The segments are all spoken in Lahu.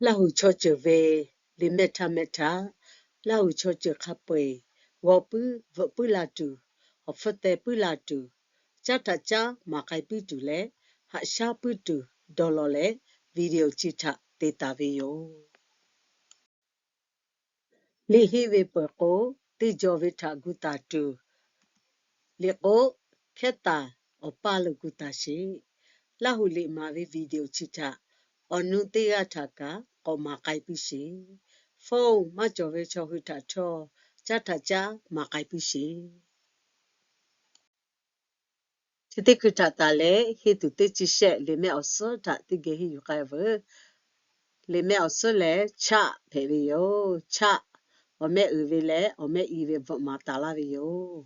Laˇ huˍ chaw ceuˬ ve liꞈ mehˆ htaˇ mehˆ htaꞈ, Laˇ huˍ chaw ceuˬ hk'a peu-eˬ g'aw puiˉ bvuhꞈ puiˉ la tuˬ, awˬ hpfuhˇ teh puiˉ la tuˬ, caˉ htaꞈ caˉ maˍ k'ai piˇ tuˬ leh, haꞈ shaˉ puiˉ tuˬ dawˇ law leh, video chi htaꞈ te taˍ ve yoˬ. Liꞈ henˇ ve peuˬ k'o, teˇ jaw ve htaꞈ gu taˍ tuˬ, liꞈ k'o, hkehˉ taˍ awˬ paˇ lo gu taˍ sheˍ. Laˇ huˍ liꞈ maˍ ve video chi htaꞈ awˬ nu teˇ g'aˇ htaꞈ kaꞈ k'awꞈ maˍ k'ai piˇ sheˍ. Phone maˇ cawˬ ve chaw hui htaꞈ htawˇ, caˉ htaꞈ caˉ maˍ k'ai piˇ sheˍ. Chi teˇ hkui htaꞈ taˍ leh, henˇ tuˬ teˇ chi shehˆ liꞈ mehˆ awˬ suhˉ htaꞈ teˇ geh henˇ yuˬ k'ai veuˬ. Liꞈ mehˆ awˬ suhˉ lehˬ, chaˆ hpehꞈ ve yoˬ. Chaˆ, awˬ mehˆ uiˍ ve leh awˬ mehˆ i ve bvuhꞈ maˍ taˍ laˇ ve yoˬ.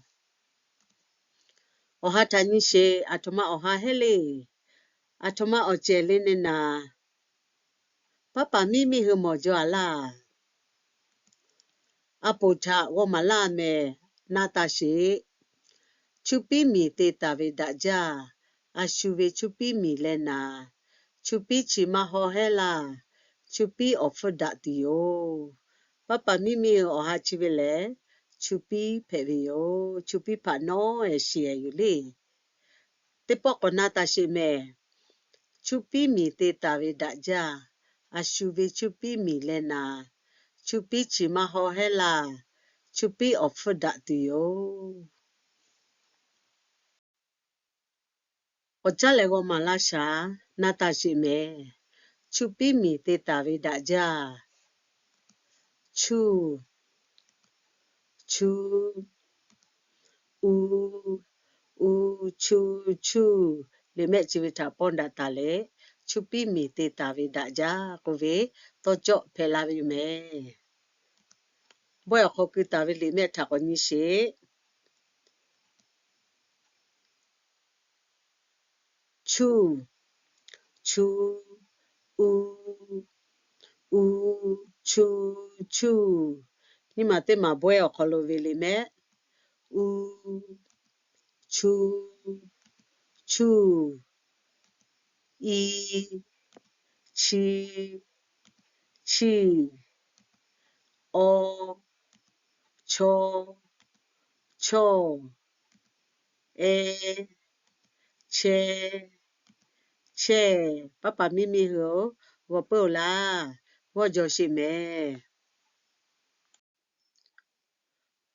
Awˬ ha htaꞈ nyi sheˍ. Aˬ htoꞈ ma awˬ ha hehˉ le. Aˬ htoꞈ ma awˬ cehˬ le neh naˍ, paˉ paˍ miˇ miˇ hui mawˬ jaw a laˇ. A poˍ htaꞈ g'aw maˍ laˇ mehˍ. Na taˍ sheˍ. Chuˇ piˉ miˬ te taˍ ve daꞈ jaˇ. A shu ve chuˇ piˉ miˬ leh naˍ, chuˇ piˉ chi maˇ haw hehˉ laˇ. Chuˇ piˉ awˬ hpfuhˇ daꞈ tuˬ yoˬ. Paˉ paˍ miˇ miˇ hui awˬ ha chi ve lehˬ, chuˇ piˉ hpehꞈ ve yoˬ. Chuˇ piˉ hpaꞈ nawˉ eh shiˍ eh yoˬ le. Teˇ pawˆ k'awꞈ na taˍ sheˍ mehˍ. Chuˇ piˉ miˬ te taˍ ve daꞈ jaˇ. A shu ve chuˇ piˉ miˬ leh naˍ, chuˇ piˉ chi maˇ haw hehˉ laˇ. Chuˇ piˉ awˬ hpfuhˇ daꞈ tuˬ yoˬ. K'awꞈ caˉ leh g'aw maˍ laˇ shaˍ. Na taˍ sheˍ mehˍ. Chuˇ piˉ miˬ te taˍ ve daꞈ jaˇ. Chu, chu, u, u, chu, chu. Liꞈ mehˆ chi ve htaꞈ pawˇ daꞈ taˍ leh, chuˇ piˉ miˬ te taˍ ve daꞈ jaˇ k'oˆ ve tawˇ cawˆ hpehꞈ la ve yoˬ mehˍ. Bawehˇ awˬ hk'aw keu taˍ ve liꞈ mehˆ htaꞈ k'awꞈ nyi sheˍ. Chu, chu, u, u, chu, chu. Nyiˇ maˬ teˇ maˬ bawehˇ awˬ hk'aw lo ve liꞈ mehˆ. U, chu, chu, i, chi, chi, aw, chaw, chawˇ, e, chehˇ, chehˇ. Paˉ paˍ miˇ miˇ hui-oˬ, g'aw peuˬ-oˬ laˇ. G'aw jawˬ sheˍ mehˍ.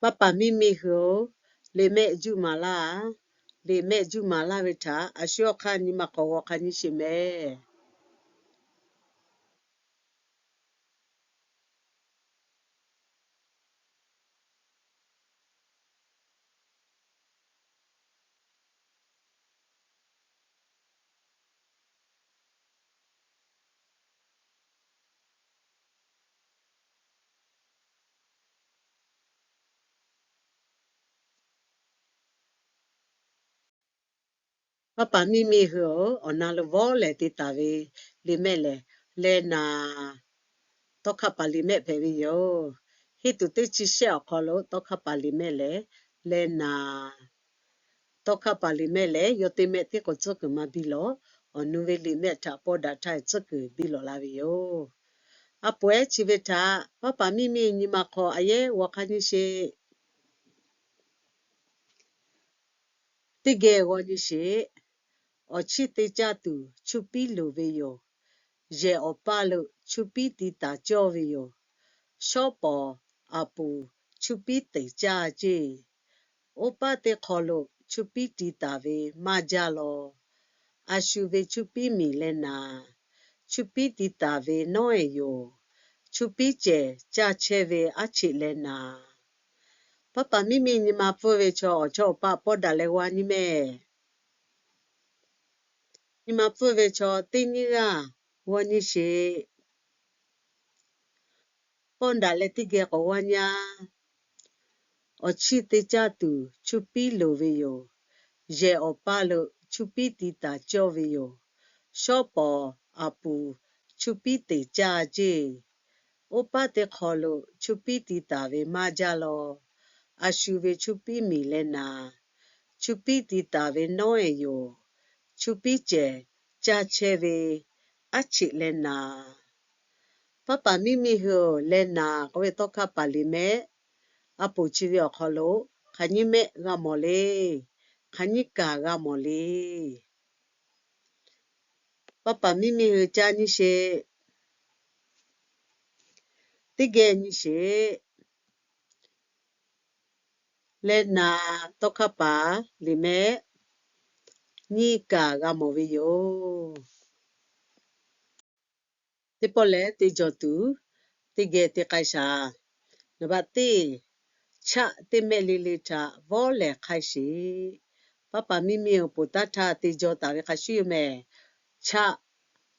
Paˉ paˍ miˇ miˇ hui-oˬ, liꞈ mehˆ juˇ maˍ laˇ. Liꞈ mehˆ juˇ maˍ laˇ ve htaꞈ a shu awˬ hk'aˇ nyi ma hk'awꞈ g'aw hk'a nyi sheˍ mehˍ. Paˉ paˍ miˇ miˇ hui-oˬ, awˬ na lo vawˇ lehˬ te taˍ ve liꞈ mehˆ lehˬ, leh naˍ, tawˇ hkaˆ paˍ liꞈ mehˆ hpehꞈ ve yoˬ. Henˇ tuˬ teˇ chi shehˆ awˬ hk'aw lo tawˇ hkaˆ paˍ liꞈ mehˆ lehˬ, leh naˍ, tawˇ hkaˆ paˍ liꞈ mehˆ lehˬ, yawˇ teˇ mehˆ teˇ k'o tcuhˉ kuiˬ maˇ biˇ lawˬ. Awˬ nu ve liꞈ mehˆ htaꞈ pawˇ daꞈ htaˇ tcuhˉ kuiˬ biˇ lawˬ la ve yoˬ. A poˍ ehˉ chi ve htaꞈ paˉ paˍ miˇ miˇ nyi ma hk'aw a yehˉ g'aw hk'a nyi sheˍ. Teˇ geh g'aw nyi sheˍ. Awˬ chiˇ te caˇ tuˬ chuˇ piˉ loˍ ve yoˬ. Yehˬ awˬ paˇ lo chuˇ piˉ ti taˍ cawˇ ve yoˬ. Shawˉ pawˍ aˬ puˍ chuˇ piˉ teˍ caˇ ceˇ. Oˇ paˆ teˇ hk'aw lo chuˇ piˉ ti taˍ ve maˇ jaˇ law. A shu ve chuˇ piˉ miˬ leh naˍ, chuˇ piˉ ti taˍ ve nawˉ ehˍ yoˬ. Chuˇ piˉ cehˬ caˇ chehˇ ve aˉ cheꞈ leh naˍ. Paˉ paˍ miˇ miˇ nyi ma pfuhˇ ve chaw awˬ chawˇ awˬ paˆ pawˇ daꞈ leh g'aw nyi mehˍ. Nyi ma pfuhˇ ve chaw teˇ nyiˇ g'aˇ g'aw nyi sheˍ. Pawˇ daꞈ leh teˇ geh k'awꞈ g'aw nyi-a. Awˬ chiˇ te caˇ tuˬ chuˇ piˉ loˍ ve yoˬ. Yehˬ awˬ paˇ lo chuˇ piˉ ti taˍ cawˇ ve yoˬ. Shawˉ pawˍ aˬ puˍ chuˇ piˉ teˍ caˇ ceˇ. Oˇ paˆ teˇ hk'aw lo chuˇ piˉ ti taˍ ve maˇ jaˇ law. A shu ve chuˇ piˉ miˬ leh naˍ, chuˇ piˉ ti taˍ ve nawˉ ehˍ yoˬ. Chuˇ piˉ cehˬ caˇ chehˇ ve aˉ cheꞈ leh naˍ. Paˉ paˍ miˇ miˇ hui-oˬ, leh naˍ k'oˆ ve tawˇ hkawˇ paˍ liꞈ mehˆ a poˍ chi ve awˬ hk'aw lo hk'aˬ nyiˇ mehˆ g'a mawˬ le. Hk'aˬ nyiˇ kaˬ g'a mawˬ le. Paˉ paˍ miˇ miˇ hui caˇ nyi sheˍ. Teˇ geh nyi sheˍ. Leh naˍ tawˇ hkawˇ paˍ liꞈ mehˆ nyiˇ kaˬ g'a mawˬ ve yoˬ. Teˇ pawˆ lehˬ te jawˬ tuˬ, teˇ geh te k'ai shaˍ. Naˍ baꞈ teˇ, chaˆ teˇ mehˆ le le htaꞈ vawˇ lehˬ hk'ai sheˍ. Paˉ paˍ miˇ miˇ-oˬ, poˬ taˇ htaˇ te jaw taˍ ve hk'a shuˍ yoˬ mehˍ. Chaˆ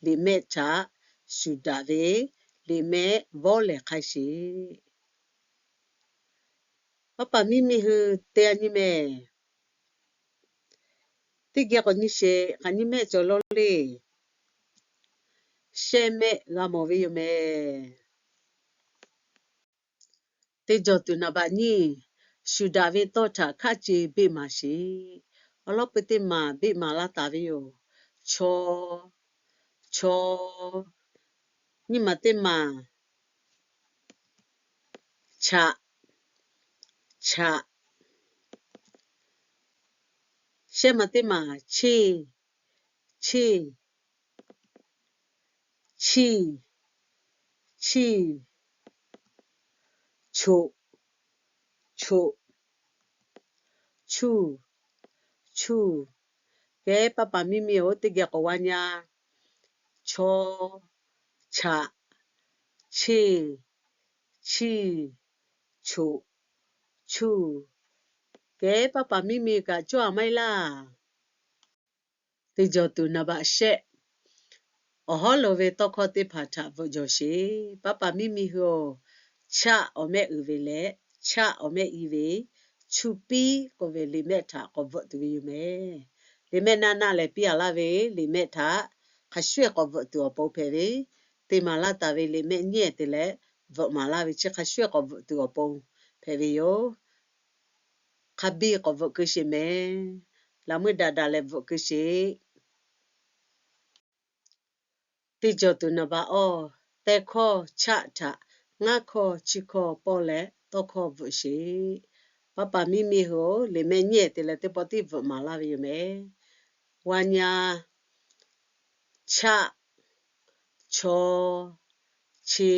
liꞈ mehˆ htaꞈ shuˍ daꞈ ve liꞈ mehˆ vawˇ lehˬ hk'ai sheˍ. Paˉ paˍ miˇ miˇ hui te a nyi mehˍ. Teˇ geh k'awꞈ nyi sheˍ. Hk'aˬ nyiˇ mehˆ cawˬ law le. Shehˆ mehˆ g'a mawˬ ve yoˬ mehˍ. Te jawˬ tuˬ naˍ baꞈ nyiˇ, shuˍ daꞈ ve tawˇ htaꞈ hkaˆ ce beˆ maˍ sheˍ. Awˬ lawn peu teˇ maˬ beˆ maˍ laˇ taˍ ve yoˬ. Chaw, chaw. Nyiˇ maˬ teˇ maˬ, chaꞈ, chaꞈ. Shehˆ maˬ teˇ maˬ, cheˇ, cheˇ. Chiˇ, chiˇ. Choꞈ, choꞈ. Chuˇ, chuˇ. Kehˉ paˉ paˍ miˇ miˇ-oˬ, teˇ geh k'awꞈ g'a nyi a. Chaw, chaꞈ, cheˇ, chiˇ, choꞈ, chuˇ. Kehˉ paˉ paˍ miˇ miˇ kaꞈ cawˇ a maˇ heˆ laˇ. Te jawˬ tuˬ naˍ baꞈ shehˆ, awˬ hawˉ lo ve tawˇ hkawˇ teˇ hpaˍ htaꞈ bvuhꞈ jawˬ sheˍ. Paˉ paˍ miˇ miˇ hui-oˬ, chaˆ awˬ mehˆ uiˍ ve leh chaˆ awˬ mehˆ i ve, chuˇ piˉ k'oˆ ve liꞈ mehˆ htaꞈ k'awꞈ bvuhꞈ tuˬ ve yoˬ mehˍ. Liꞈ mehˆ naˆ naˆ lehˬ piˇ a laˇ ve liꞈ mehˆ htaꞈ hk'a shuˍ k'awꞈ bvuhꞈ tuˬ awˬ pon hpehꞈ ve, te maˍ laˇ taˍ ve liꞈ mehˆ nyiˇ ehˍ te leh bvuhꞈ maˍ laˇ ve chi hk'a shuˍ k'awꞈ bvuhꞈ tuˬ awˬ pon hpehꞈ ve yoˬ. Hk'a biˇ k'awꞈ bvuhꞈ keu sheˍ mehˍ. Laꞈ meuˇ daꞈ daꞈ leh bvuhꞈ keu sheˍ. Teˇ jawˬ tuˬ naˍ baꞈ awˇ, teˇ hkawˇ chaˆ htaꞈ ngaˇ hkawˇ chi hkawˇ pawˇ leh tawˇ hkawˇ bvuhꞈ sheˍ. Paˉ paˍ miˇ miˇ hui-oˬ, liꞈ mehˆ nyiˇ ehˍ te leh teˇ pawˆ tiˉ bvuhꞈ maˍ laˇ ve yoˬ mehˍ. G'a nyi a. Chaˆ, chaw, che,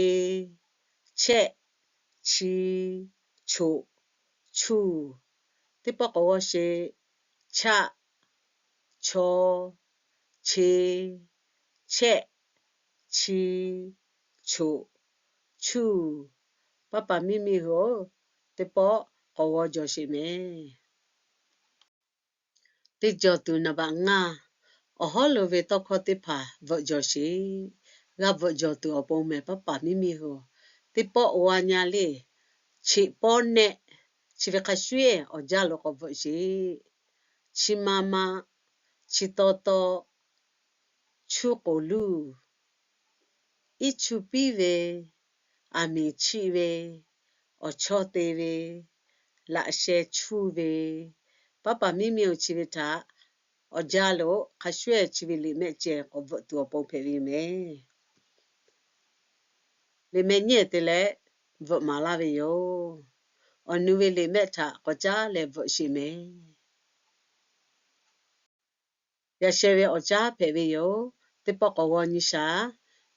chehˆ, chi, choꞈ, chuˇ. Teˇ pawˆ k'awꞈ g'awˇ sheˍ. Chaˆ, chaw, che, chehˆ, chi, choꞈ, chuˇ. Paˉ paˍ miˇ miˇ hui-oˬ, teˇ pawˆ k'awꞈ g'awˇ jawˬ sheˍ mehˍ. Teˇ jawˬ tuˬ naˍ baꞈ ngaˇ, awˬ hawˉ lo ve tawˇ hkawˇ teˇ hpaˍ bvuhꞈ jawˬ sheˍ. G'a bvuhꞈ jawˬ tuˬ awˬ pon mehˍ paˉ paˍ miˇ miˇ hui-oˬ, teˇ pawˆ g'a nyi a le. Cheꞈ pawˇ nehˆ chi ve hk'a shuˍ awˬ jaˇ lo k'awꞈ bvuhꞈ sheˍ. Chi ma ma, chi taw taw, chuˇ k'oˍ luˇ, iˉ chuˇ piˉ ve, aˬ miˍ chiˆ ve, awˬ chawˇ te ve, laꞈ sheh chuˇ ve, paˉ paˍ miˇ miˇ-oˬ, chi ve htaꞈ awˬ jaˇ lo hk'a shuˍ chi ve liꞈ mehˆ ceh k'awꞈ bvuhꞈ tuˬ awˬ pon hpehꞈ ve yoˬ mehˍ. Liꞈ mehˆ nyiˇ ehˍ te leh bvuhꞈ maˍ laˇ ve yoˬ. Awˬ nu ve liꞈ mehˆ htaꞈ k'awꞈ caˉ leh bvuhꞈ sheˍ mehˍ. Yaꞈ sheh ve awˬ caˉ hpehꞈ ve yoˬ. Teˇ pawˆ k'awꞈ g'awˇ nyi shaˍ.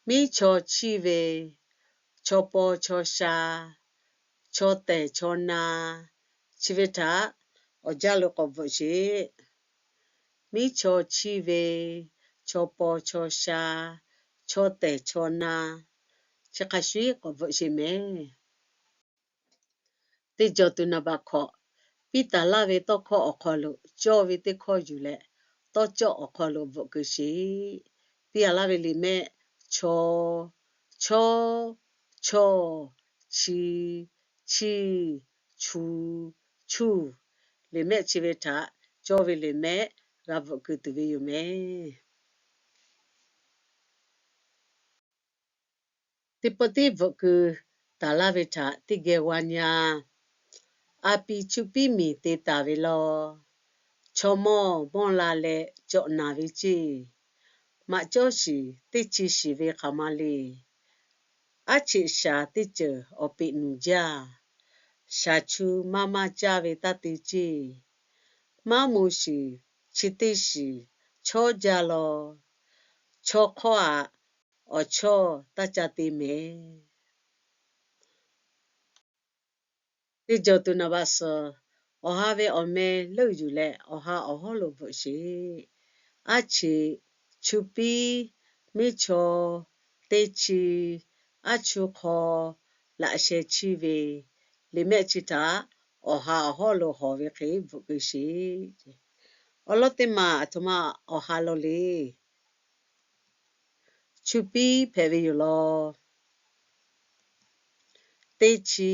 Miˉ chaw chiˇ ve, chaw paw chaw sha, chaw tehˬ chaw na, chi ve htaꞈ awˬ jaˇ lo k'awꞈ bvuhꞈ sheˍ. Miˉ chaw chiˇ ve, chaw paw chaw sha, chaw tehˬ chaw na, chi hk'a shuˍ k'awꞈ bvuhꞈ sheˍ mehˍ. Teˇ jawˬ tuˬ naˍ baꞈ hkawꞈ, piˇ taˍ laˇ ve tawˇ hkawˇ awˬ hk'aw lo cawˇ ve teˇ hkawˇ yuˬ leh, tawˇ cawˇ awˬ hk'aw lo bvuhꞈ keu sheˍ. Piˇ a laˇ ve liꞈ mehˆ, chaw, chawˇ, chawˇ, chi, chiˇ, chu, chuˇ. Liꞈ mehˆ chi ve htaꞈ cawˇ ve liꞈ mehˆ g'a bvuhꞈ keu tuˬ ve yoˬ mehˍ. Teˇ pawˆ tiˉ bvuhꞈ keu taˍ laˇ ve htaꞈ teˇ geh g'a nyi a. A pi chuˇ piˉ miˬ te taˍ ve law. Chaw mawˇ mawˇ la leh cawꞈ naˍ ve ceˇ. Maꞈ cawˇ shiˍ teˇ chi shiˍ ve hk'aˬ ma le. Aˉ cheꞈ shaˍ teˇ ceuˬ awˬ peꞈ nuˬ jaˇ. Shaˍ chu maˇ maˇ caˇ ve taˇ te ceˇ. Maˉ mo shiˍ chi teˇ shiˍ chawˇ jaˇ law. Chaw hk'awˇ aꞈ awˬ chawˇ taˇ ca te mehˍ. Teˇ jawˬ tuˬ naˍ baꞈ suhˍ, awˬ ha ve awˬ meh leuˆ yuˬ leh awˬ ha awˬ hawˉ lo bvuhꞈ sheˍ. Aˉ cheꞈ, chu piˉ, miˇ chaw, teˇ chi, aˉ chu hk'aw, laꞈ sheh chiˇ ve, liꞈ mehˆ chi htaꞈ awˬ ha awˬ hawˉ lo hawˍ ve hk'e bvuhꞈ keu sheˍ. Awˬ lawn teˇ maˬ aˬ htoꞈ ma awˬ ha law le. Chu piˉ hpehꞈ ve yoˬ law. Teˇ chi,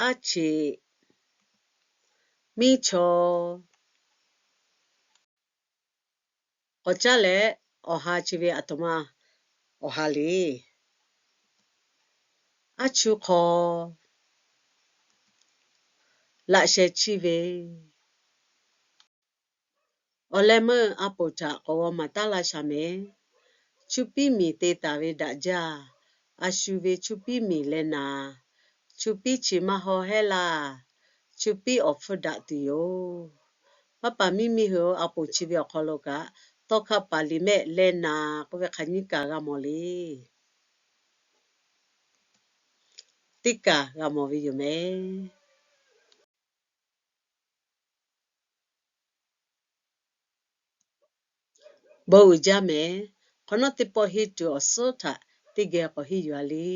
aˉ cheꞈ, miˇ chaw, k'awꞈ caˉ leh awˬ ha chi ve aˬ htoꞈ ma awˬ ha le. Aˉ chu hk'aw, laꞈ sheh chiˇ ve, awˬ leh meuˇ a poˍ htaꞈ k'awꞈ g'aw maˍ taˉ laˇ shaˍ mehˍ. Chu piˉ miˬ te taˍ ve daꞈ jaˇ. A shu ve chu piˉ miˬ leh naˍ, chu piˉ chi maˇ haw hehˉ laˇ. Chu piˉ awˬ hpfuhˇ daꞈ tuˬ yoˬ. Paˉ paˍ miˇ miˇ hui a poˍ chi ve awˬ hk'aw lo kaꞈ, tawˇ hkaˆ paˍ liꞈ mehˆ leh naˍ k'oˆ ve hk'aˬ nyiˇ kaˬ g'a mawˬ le. Teˇ kaˬ g'a mawˬ ve yoˬ mehˍ. Bon uiˍ jaˇ mehˍ. Hk'awꞈ nawˉ teˇ pawˆ henˇ tuˬ awˬ suhˉ htaꞈ teˇ geh k'awꞈ henˇ yuˬ a le.